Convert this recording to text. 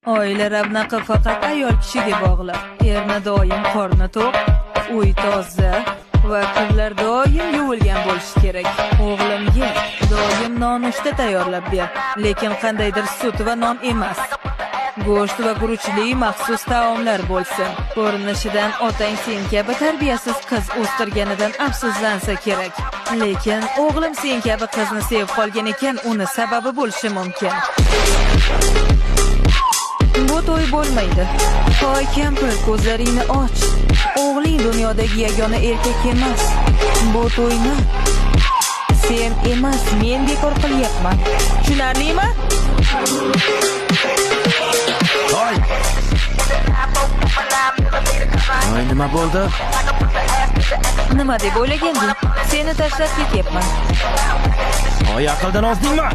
Oila ravnaqi faqat ayol kishiga bog'liq. Erni doim qorni to'q, uy toza va kirlar doim yuvilgan bo'lishi kerak. O'g'limga doim nonushta tayyorlab ber, lekin qandaydir sut va non emas. Go'sht va guruchli maxsus taomlar bo'lsin. Ko'rinishidan otang sen kabi tarbiyasiz qiz o'stirganidan afsuslansa kerak. Lekin o'g'lim sen kabi qizni sevib qolgan ekan, uni sababi bo'lishi mumkin. Bu to'y bo'lmaydi. Hoy kampir, ko'zlaringni och. O'g'ling dunyodagi yagona erkak emas. Bu to'yni sen emas, men bekor qilyapman. Tushunarlimi? Hoy! Hoy, nima bo'ldi? Nima deb o'ylaganding? Seni tashlab ketyapman. Hoy, aqldan ozdingmi?